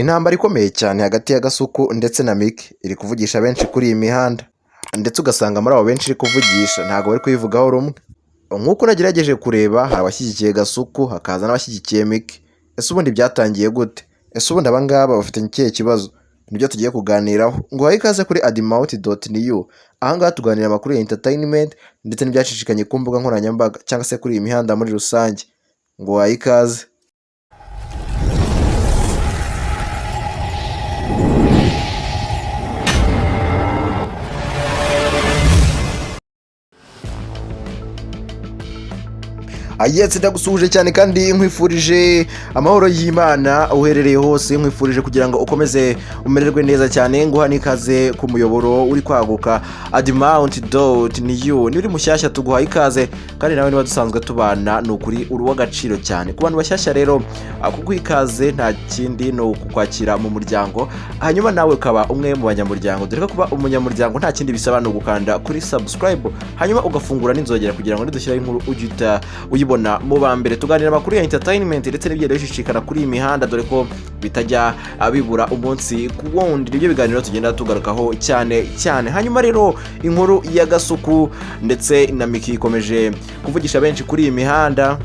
Intambara ikomeye cyane hagati ya Gasuku ndetse na Mike iri kuvugisha benshi kuri iyi mihanda, ndetse ugasanga muri abo benshi iri kuvugisha ntabwo bari kuyivugaho rumwe. Nk'uko nagerageje kureba, hari abashyigikiye Gasuku hakaza n'abashyigikiye Mike. Ese ubundi byatangiye gute? Ese ubundi aba ngaba bafitanye ikihe kibazo? Nibyo tugiye kuganiraho. Nguhaye ikaze kuri adimawuti.new. Aha ngaha tuganira amakuru ya entertainment ndetse n'ibyacicikanye ku mbuga nkoranyambaga cyangwa se kuri iyi mihanda muri rusange. Nguhaye ikaze. Yes, ndagusuhuje cyane kandi nkwifurije amahoro y'Imana uherereye hose, nkwifurije kugira ngo ukomeze umererwe neza cyane, nguha n'ikaze ku muyoboro uri kwaguka adimount.new. Niba uri mushyashya tuguhaye ikaze, kandi nawe niba dusanzwe tubana ni ukuri uri uw'agaciro cyane. Ku bantu bashyashya rero, kuguha ikaze nta kindi ni ukukwakira mu muryango, hanyuma nawe ukaba umwe mu banyamuryango, dore ko kuba umunyamuryango nta kindi bisaba ni ugukanda kuri subscribe, hanyuma ugafungura n'inzogera kugira ngo nidushyiraho inkuru ujye uhita uyibona mu ba mbere. Tuganira amakuru ya entertainment ndetse n'ibigenda bishishikana kuri iyi mihanda, dore ko bitajya bibura umunsi ku wundi. Nibyo biganiro tugenda tugarukaho cyane cyane. Hanyuma rero inkuru ya Gasuku ndetse na Miki ikomeje kuvugisha benshi kuri iyi mihanda,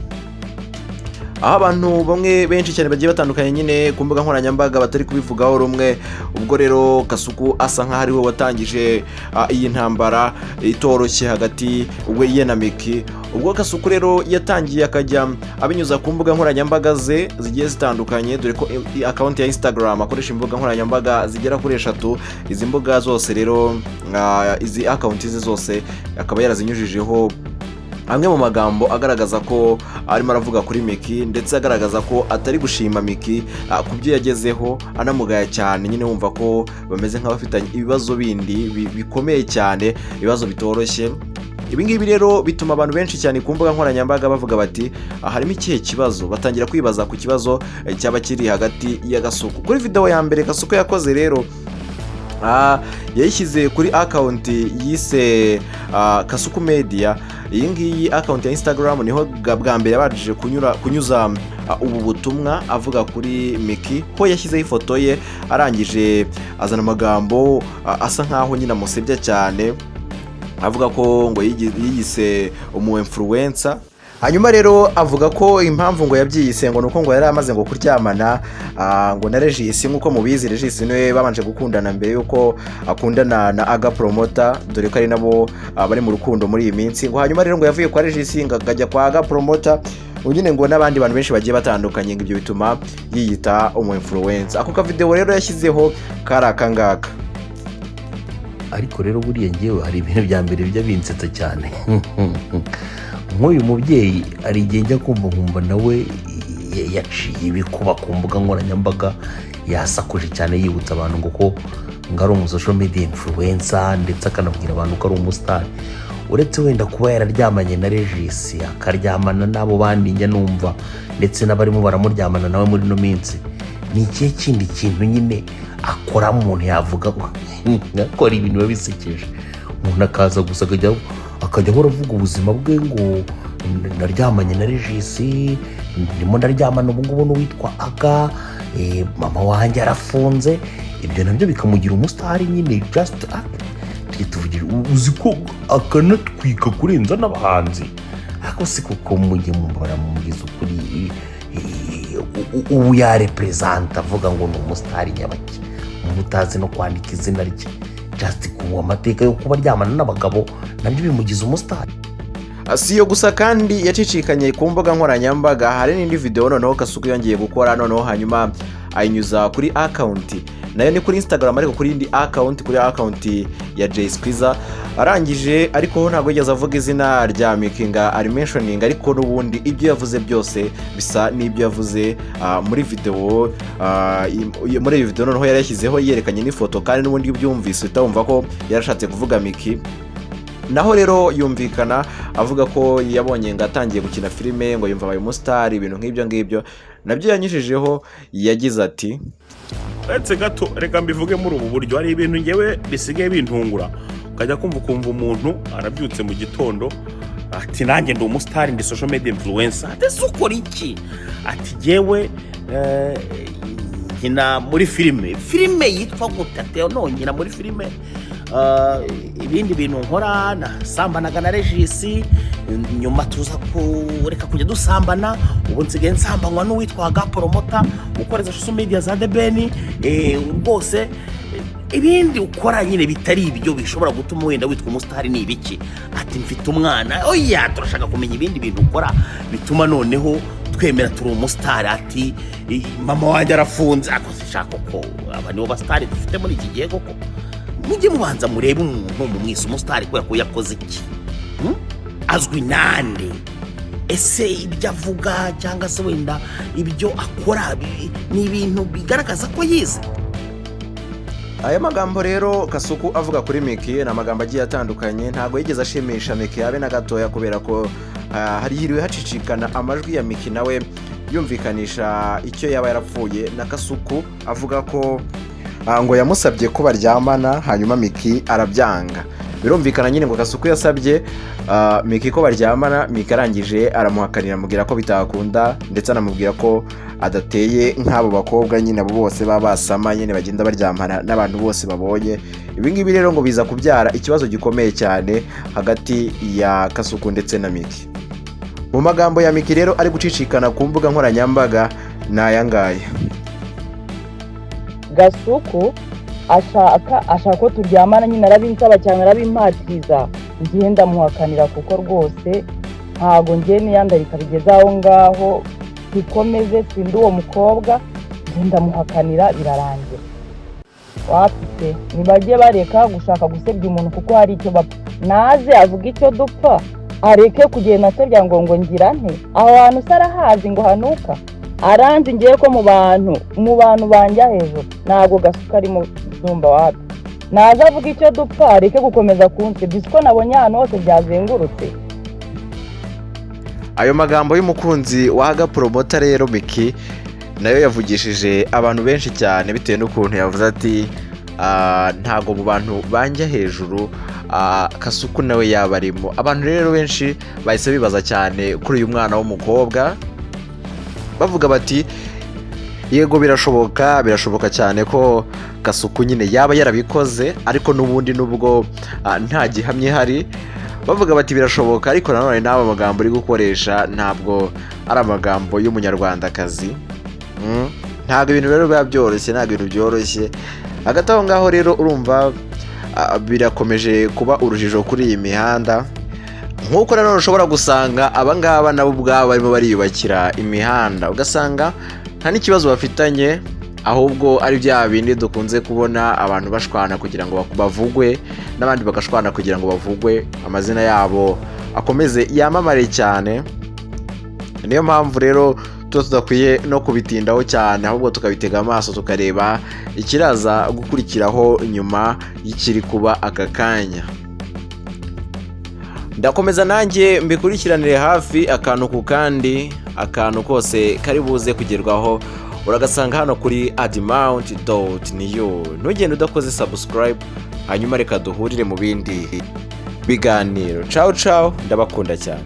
aho abantu bamwe benshi cyane bagiye batandukanye nyine ku mbuga nkoranyambaga batari kubivugaho rumwe. Ubwo rero Kasuku asa nkaho ariwe watangije iyi ntambara itoroshye hagati we ye na Miki. Ubwo Kasuku rero yatangiye akajya abinyuza ku mbuga nkoranyambaga ze zigiye zitandukanye, dore ko account ya Instagram akoresha imbuga nkoranyambaga zigera kuri eshatu. Izi mbuga zose rero, izi account ze zose akaba yarazinyujijeho amwe mu magambo agaragaza ko arimo aravuga kuri Miki, ndetse agaragaza ko atari gushima Miki ku byo yagezeho, anamugaya cyane nyine, wumva ko bameze nk'abafitanye ibibazo bindi bikomeye cyane, ibibazo bitoroshye. Ibi ngibi rero bituma abantu benshi cyane ku mbuga nkoranyambaga bavuga bati: "Harimo ikihe kibazo?" Batangira kwibaza ku kibazo cyaba kiri hagati ya Gasuku. Kuri video ya mbere Gasuku yakoze rero, yayishyize kuri account yise Kasuku Media. Iyi ngiyi account ya Instagram niho bwa mbere yabashije kunyuza ubu butumwa avuga kuri Miki, ho yashyizeho ifoto ye, arangije azana amagambo asa nkaho nyine amusebya cyane, avuga ko ngo yiyise umu influencer. Hanyuma rero avuga ko impamvu ngo yabyiyise ngo nuko ngo yari amaze ngo kuryamana ngo na Regis. Nk'uko mubizi, Regis niwe babanje gukundana mbere yuko akundana na Aga Promoter, dore ko ari nabo bari mu rukundo muri iyi minsi. Ngo hanyuma rero ngo yavuye kwa Regis ngo akajya kwa Aga Promoter nyine, ngo n'abandi bantu benshi bagiye batandukanye, ngo ibyo bituma yiyita umu influencer. Ako kavideo rero yashyizeho kari aka ngaka. Ariko rero buriya ngewe hari ibintu bya mbere bijya binsetsa cyane. Nk'uyu mubyeyi hari igihe njya kumva nkumva nawe yaciye ibikuba ku mbuga nkoranyambaga, yasakuje cyane, yibutsa abantu ngo ko ngo ari umu social media influencer, ndetse akanabwira abantu ko ari umusitari. Uretse wenda kuba yararyamanye na Regis, akaryamana n'abo bandi njya numva, ndetse n'abarimo baramuryamana nawe muri ino minsi, ni ikihe kindi kintu nyine akora umuntu yavuga ngo akora ibintu biba bisekeje? Umuntu akaza gusa akajya ahora avuga ubuzima bwe ngo naryamanye na Regis, ndimo ndaryamana ubu ngubu n'uwitwa Aga, mama wanjye arafunze, ibyo nabyo bikamugira umusitari nyine. Just tujye tuvugira, uzi ko akanatwika kurenza n'abahanzi. Ariko si kuko mujye mubara mubwiza ukuri, ubu yareperezanta avuga ngo ni umusitari nyabaki, umuntu utazi no kwandika izina rye, just ku amateka yo kuba aryamana n'abagabo nabyo bimugize umusitari? Si iyo gusa kandi yacicikanye ku mbuga nkoranyambaga, hari n'indi video noneho Kasuku yongeye gukora noneho, hanyuma ayinyuza kuri account nayo ni kuri Instagram, ariko kuri indi account, kuri account ya Jay Squeezer. Arangije ariko ntabwo yigeze avuga izina rya Miki ngo ari mentioning, ariko n'ubundi ibyo yavuze byose bisa n'ibyo yavuze muri video. Muri iyi video noneho yari yashyizeho yerekanye n'ifoto, kandi n'ubundi iyo ubyumvise uhita wumva ko yarashatse kuvuga Miki. Naho rero yumvikana avuga ko yabonye ngo atangiye gukina filime, ngo yumva abaye umusitari, ibintu nk'ibyo ngibyo. Nabyo yanyujijeho, yagize ati: Uretse gato, reka mbivuge muri ubu buryo. Hari ibintu ngewe bisigaye bintungura, ukajya kumva ukumva umuntu arabyutse mu gitondo ati: "Nanjye ndi umusitari, ndi social media influencer." Ati: "Ese ukora iki?" Ati: "Jyewe Nkina muri filime. Filime yitwa gute? Ati: "No, nkina muri filime. Ibindi bintu nkora, nasambanaga na Regisi, nyuma tuza kureka kujya dusambana. Ubu nsigaye nsambanywa n'uwitwa Promoter ukoreza social media za The Ben." Rwose ibindi ukora nyine bitari ibyo bishobora gutuma wenda witwa umusitari ni ibiki? Ati: "Mfite umwana." Oya, turashaka kumenya ibindi bintu ukora bituma noneho twemera turi umusitari. Ati: "Mama wanjye arafunze." Ariko sinshaka ko aba nibo basitari dufite muri iki gihe koko. Mujye mubanza murebe umuntu mumwise umusitari kubera ko yakoze iki? Azwi nande? Ese ibyo avuga cyangwa se wenda ibyo akora ni ibintu bigaragaza ko yize? Aya magambo rero Kasuku avuga kuri Miki ni amagambo agiye atandukanye, ntabwo yigeze ashimisha Miki habe na gatoya, kubera ko hari hiriwe hacicikana amajwi ya Miki nawe yumvikanisha icyo yaba yarapfuye na Kasuku, avuga ko ngo yamusabye ko baryamana, hanyuma Miki arabyanga. Birumvikana nyine ngo Kasuku yasabye Miki ko baryamana, Miki arangije aramuhakanira, amubwira ko bitakunda, ndetse anamubwira ko adateye nk'abo bakobwa nyine abo bose baba basama nyine bagenda baryamana n'abantu bose babonye. Ibi ngibi rero ngo biza kubyara ikibazo gikomeye cyane hagati ya Kasuku ndetse na Miki. Mu magambo ya Miki rero ari gucicikana ku mbuga nkoranyambaga ni aya ngaya. Gasuku ashaka ko turyamana nyine, arabinsaba cyane, arabimpatiriza, ngiye ndamuhakanira kuko rwose ntabwo ngiye niyandarika bigeze aho ngaho bikomeze, sindi uwo mukobwa, ngiye ndamuhakanira birarangira. Wapi pe, ntibajye bareka gushaka gusebya umuntu kuko hari icyo bapfa. Naze avuga icyo dupfa, areke kugenda asebya ngo ngira nte. Aho hantu se arahazi ngo hanuka? Aranzi ngiye ko mu bantu banjya hejuru ntabwo Gasuka ari mu byumba. Wapi, naza avuga icyo dupfa, areke gukomeza kunsebya ko nabonye ahantu hose byazengurutse. Ayo magambo y'umukunzi wa Haga Promoter rero Miki nayo yavugishije abantu benshi cyane, bitewe n'ukuntu yavuze ati: "Ntabwo mu bantu banjya hejuru Kasuku nawe yaba arimo." Abantu rero benshi bahise bibaza cyane kuri uyu mwana w'umukobwa, bavuga bati: "Yego, birashoboka, birashoboka cyane ko Kasuku nyine yaba yarabikoze," ariko n'ubundi nubwo nta gihamya ihari, bavuga bati: "Birashoboka, ariko nanone n'aba magambo uri gukoresha ntabwo ari amagambo y'umunyarwandakazi." Ntabwo ibintu rero biba byoroshye, ntabwo ibintu byoroshye. Hagati aho ngaho rero urumva birakomeje kuba urujijo kuri iyi mihanda, nk'uko nanone ushobora gusanga abangaba nabo ubwabo barimo bariyubakira imihanda, ugasanga nta n'ikibazo bafitanye, ahubwo ari bya bindi dukunze kubona abantu bashwana kugira ngo bavugwe, n'abandi bagashwana kugira ngo bavugwe, amazina yabo akomeze yamamare cyane. Niyo mpamvu rero tuba tudakwiye no kubitindaho cyane, ahubwo tukabitega amaso tukareba ikiraza gukurikiraho nyuma y'ikiri kuba aka kanya. Ndakomeza nanjye mbikurikiranire hafi akantu ku kandi, akantu kose kari buze kugerwaho uragasanga hano kuri adimount.new. Ntugende udakoze subscribe, hanyuma reka duhurire mu bindi biganiro. Cawu cawu, ndabakunda cyane.